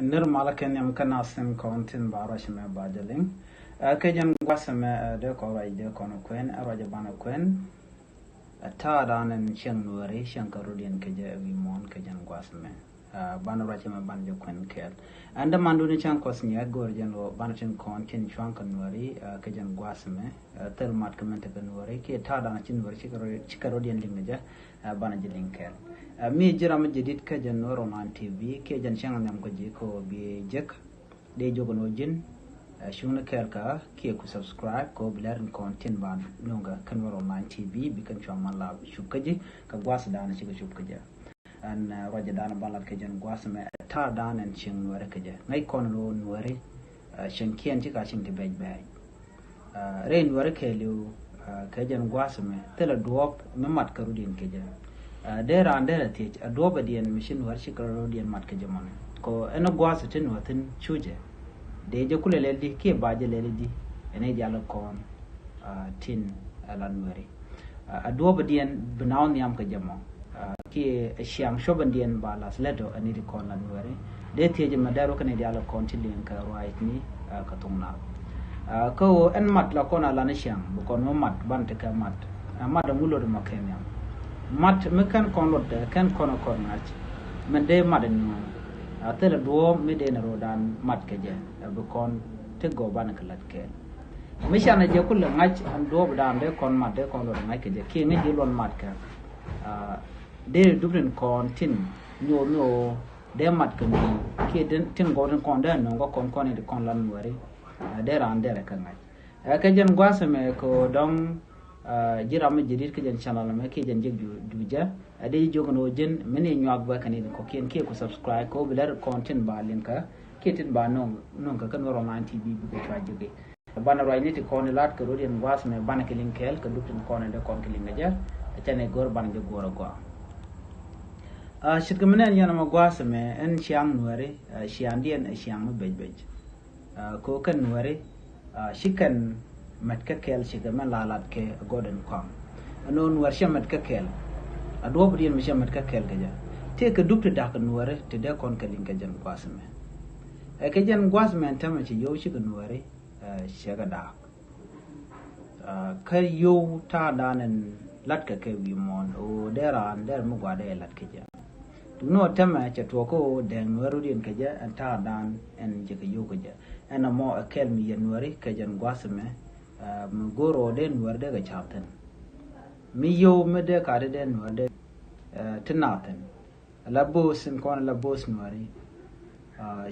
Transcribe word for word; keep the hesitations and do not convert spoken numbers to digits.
Nir malä kɛ nhiam kä nath tin kɔn tin ba ruac mɛ ba jɛ liŋ. Ɛ, kɛ jɛn gua̱th mɛ, ɛ, dee kɔn ruac dee kɔn kuɛn, ɛ, ruac banɛ kuɛn. Ɛ, ta̱a̱ dan ɛn cieŋ nuääri, cieŋ kɛ rɔ̱diɛn kɛ jɛ ɛ wi̱i̱ muɔ̱ɔ̱n kɛ jɛn gua̱th mɛ. Ɛ, banɛ ruac mɛ banɛ jɛ kuɛn kɛɛl. Ɛn dämandun cäŋ Kuɔth Nyiɛɛk go̱o̱r jɛn ɣöö banɛ tin kɔn tin cua̱ŋ kɛ nuääri, ɛ, kɛ jɛn gua̱th mɛ. Ɛ, thil mat kɛ mɛn tekɛ nuääri, kiɛ ta̱a̱ dan ci nuääri cikɛ rɔ-, cikɛ rɔ̱diɛn liŋ kɛ jɛ. Ɛ, banɛ jɛ liŋ kɛɛl. Ɛ, mi ji̱ ram mi jɛ dit kä jɛn Nuer Online T V, kiɛ jɛn cäŋ nhiam kä ji̱ kɛ ɣöö bi jek. Dee jok ni wä ji̱n, ɛ, cuŋni kɛɛl kä, kiɛ ku subscribe, kɛ ɣöö bi lɛr in kɔn tin ba nuŋ kä Nuer Online T V, bi kɛn cua man la cup kä ji̱, kä gua̱th dan cikɛ cup kä jɛ. Ɛn, ɛ, ruac dan ban lat kɛ jɛn gua̱th mɛ, ɛ, ta̱a̱ dan ɛn cieŋ nuääri kɛ jɛ. Ŋäc kɔn ni ɣöö nuääri, ɛ, cieŋ kiɛn ci ka cieŋ ti bɛc bɛc. Ɛ, rɛy nuääri kɛɛliw, ɛ, kɛ jɛn gua̱a̱th mɛ thilɛ duɔ̱ɔ̱p mi mat kɛ rɔ̱diɛn kɛ jɛ. Ɛ, dee raan dee rɛ thiec, ɛ, duɔ̱ɔ̱p ɛ diɛn mi ci nuääri ci kɛ rɔ̱diɛn mat kɛ jɛ mɔnɛ. Kɛ ɛn gua̱a̱th ti nuääri thi̱n cu jɛ. Dee jɛ kulɛ lɛl di, kiɛ ba jɛ lɛl di, ɛn i̱ diaal kɔn, ɛ, tin, ɛ, la nuääri. Ɛ, ɛ duɔ̱ɔ̱p ɛ diɛn bi na wä nhiam kɛ jɛ mɔ. Ɛ, kiɛ ɛ ciaŋ cuɔp ɛn diɛn ba lath lät ɔ ɛn i̱ di kɔn la nuääri. Dee thiec ɛmɛ dee rɔ kɛn i̱ diaal kɔn ti liŋ kɛ ruaacni, ɛ, kɛ thok naath. Ɛ, kä ɣöö ɛn mat la kɔn a lan i̱ ciaŋ, bi kɔn mi mat, ban tekɛ mat. Ɛ, mat ɛŋu lot ɛmɔ kɛ nhiam. Mat mi kɛn kɔn lot, ɛ, kɛn kɔn ɛ kɔn ŋa̱c. Min dee mat ɛn nyuɔ̱ɔ̱ŋ. Ɛ, thilɛ duɔ̱ɔ̱p mi dee ni ro̱o̱dan mat kɛ jɛ, ɛ, bi kɔn ti gɔw ban kɛ la̱t kɛɛl. Mi canɛ jɛ kulɛ ŋa̱c ɛn duɔ̱ɔ̱p dan dee kɔn mat, dee kɔn luɔt ŋa̱c kɛ jɛ kiɛ ŋäc ji̱ luɔt mat kɛ. Aa, dee dup tin kɔn tin nyoth ni ɣöö dee mat kɛ nööŋ kiɛ tin gɔw tin kɔn dee nööŋ kä kɔn kɔn in ti kɔn la nuääri. Aa, dee raan dee rɛ kɛ ŋa̱c. Aa, kɛ jɛn gua̱a̱th ɛmɛ kɛ ɣöö dɔ̱ŋ, aa, ji̱ ram mi ji̱ di̱t kä jɛn channel ɛmɛ kiɛ jɛn jek juujɛ. Aa, dee ji̱ jiök ni ɣöö ji̱n mi ni nyuak bɛ kɛ ni kɔ̱kiɛn kiɛ ku subscribe kɛ ɣöö bi lɛr kɔn tin ba liŋ kä kiɛ tin ba nööŋ, nööŋ kä kä Nuer Online T V bikɛ cua ji̱. Banɛ ruacni ti kɔn ilat kɛ rɔ̱diɛn gua̱a̱th mɛ banɛ kɛ liŋ kɛɛl kɛ dup tin kɔn in dee kɔn kɛ liŋ kɛ jɛ. Ɛ canɛ go̱r banɛ jɛ go̱r a gɔaa. Aa, ce̱tkɛ mi nɛn yɛn ɛmɛ gua̱a̱th mɛ ɛn ciaŋ nuääri, aa, ciaŋdiɛn ɛ ciaŋ mi bec bec. Aa, kɛ ɣöö kɛn nuääri, aa, ci kɛn mɛt kä kɛɛl cikɛ mɛn la lat kɛ gɔ̱dɛn kɔaŋ. Ɛn ɣöö nuäär cɛ mɛt kä kɛɛl. A duɔ̱ɔ̱pdiɛn mi cɛ mɛt kä kɛɛl kɛ jɛ. Tëëkɛ dup ti da̱k nuääri ti dee kɔn kɛ liŋ kɛ jɛn gua̱a̱th mɛ. Ɛ kɛ jɛn gua̱a̱th mɛ ɛn täämɛ ci yio̱w cikɛ nuääri, ɛ, cɛ kɛ da̱a̱k. Ɛ, kä yio̱w ta̱a̱ da̱a̱n ɛn la̱tkɛ kɛ wi̱i̱ muɔ̱ɔ̱n ɣöö dee raan dee rɛ mi gua̱a̱r dee la̱t kɛ jɛ. Duŋni ɣöö täämɛ cɛ tuɔɔk kä ɣöö dɛɛŋ nuääri rɔ̱diɛn kɛ jɛ ɛn ta̱a̱ da̱a̱n ɛn jɛ kɛ yio̱w kɛ jɛ. Ɛn ɛmɔ ɛ kɛl mi yɛ nuääri kɛ jɛn gua̱a̱th ɛmɛ, ɛ, mi go̱o̱r ɣöö dee nuääri dee kɛ ca̱r thi̱n. Mi yio̱w mi dee ka̱r dee nuääri dee, ɛ, ti naath thi̱n. La bo̱o̱th in kɔn la bo̱o̱th nuääri. Aa,